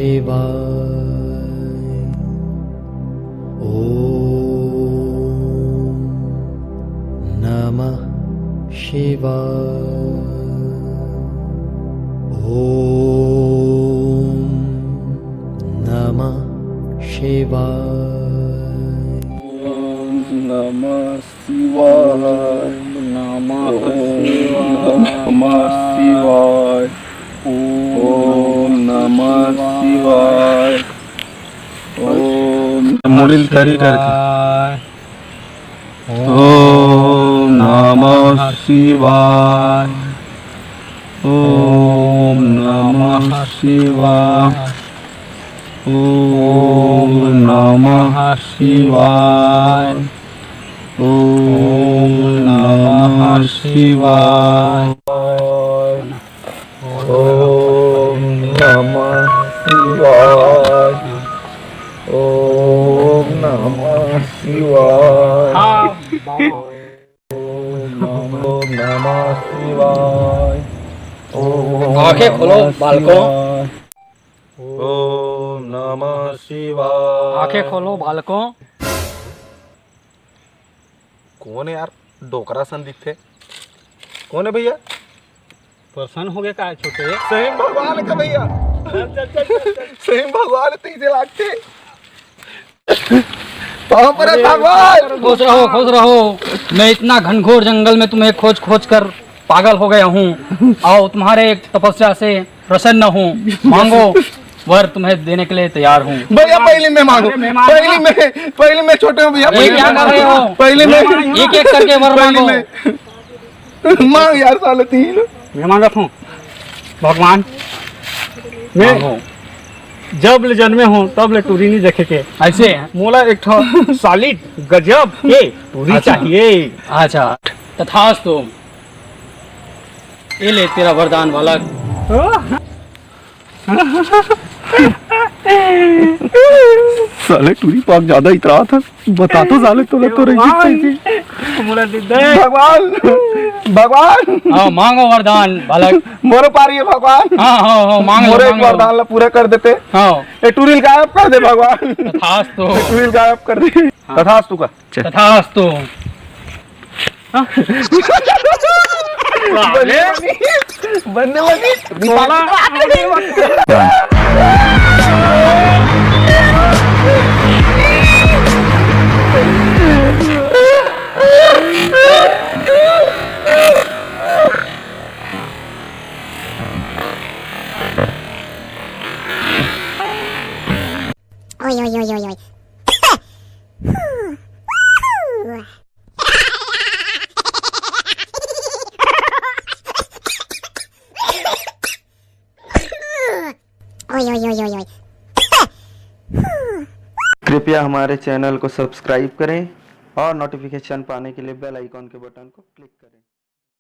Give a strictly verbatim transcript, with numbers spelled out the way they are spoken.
शिवाय। ॐ नमः शिवाय। ॐ नमः शिवाय। ॐ नमः शिवाय। ॐ नमः शिवाय। ॐ नमः शिवाय। ॐ मुड़ी ल तरी करके। ॐ नमः शिवाय। ॐ नमः शिवाय। ॐ नमः शिवाय। ॐ नमः शिवाय। ॐ नमः शिवाय। ॐ नमः शिवाय। ॐ नमः शिवाय। ॐ आंखें खोलो, नमः बालकों। शिवाय। ॐ नमः शिवाय। आंखें खोलो, बालकों। कौन है यार, डोकरा सन दिखथे? कौन है भैया? प्रसन्न हो गया का छोटे? सही भगवान का भैया। सही भगवान तइसे लागथे। पाँव पर भगवान। खुश रहो, खुश रहो। मैं इतना घनघोर जंगल में तुम्हें खोज खोज कर पागल हो गया हूँ। आओ, तुम्हारे तपस्या से प्रसन्न हूँ। मांगो, वर तुम्हें देने के लिए तैयार हूँ। भैया, पहले मैं मांगू। अरे, मैं मांगू। पहले मैं, पहले मैं छोटे हूँ भैया, अरे, पहले क्या मैं कर रहे हो? पहले मैं एक एक करके वर पहले मांगो। मैं मांग यार, साले तीन। मैं मांगत हूँ, भगवान, मैं मांगो। जब ले जन्मे हूँ, तब ले टूरी नहीं देखे के। ऐसे? मोला एक ठो solid गजब के टूरी अच्छा। चाहिए। अच्छा, तथास्तु। ये ले तेरा वरदान बालक। साले टूरी पाक ज्यादा इतरात हे। बता तो साले तोला तो रही भगवान। भगवान, भगवान। हाँ, मांगो वरदान बालक। मोरो पारी है भगवान। हाँ, हाँ, हाँ, मांग लो, मोरे एक मांग लो। वरदान ला पूरा कर देते। हाँ। ये टूरी ल गायब कर दे भगवान। तथास्तु। ये टूरी ल गायब कर दे। हाँ। तथास्तु का। चल। तथास्तु। बंदे बनी, बंदे बनी। ओए, ओए, ओए, ओए, ओए। ओए, ओए, ओए, ओए, ओए। कृपया हमारे channel को subscribe करें और notification पाने के लिए bell icon के button को click करें।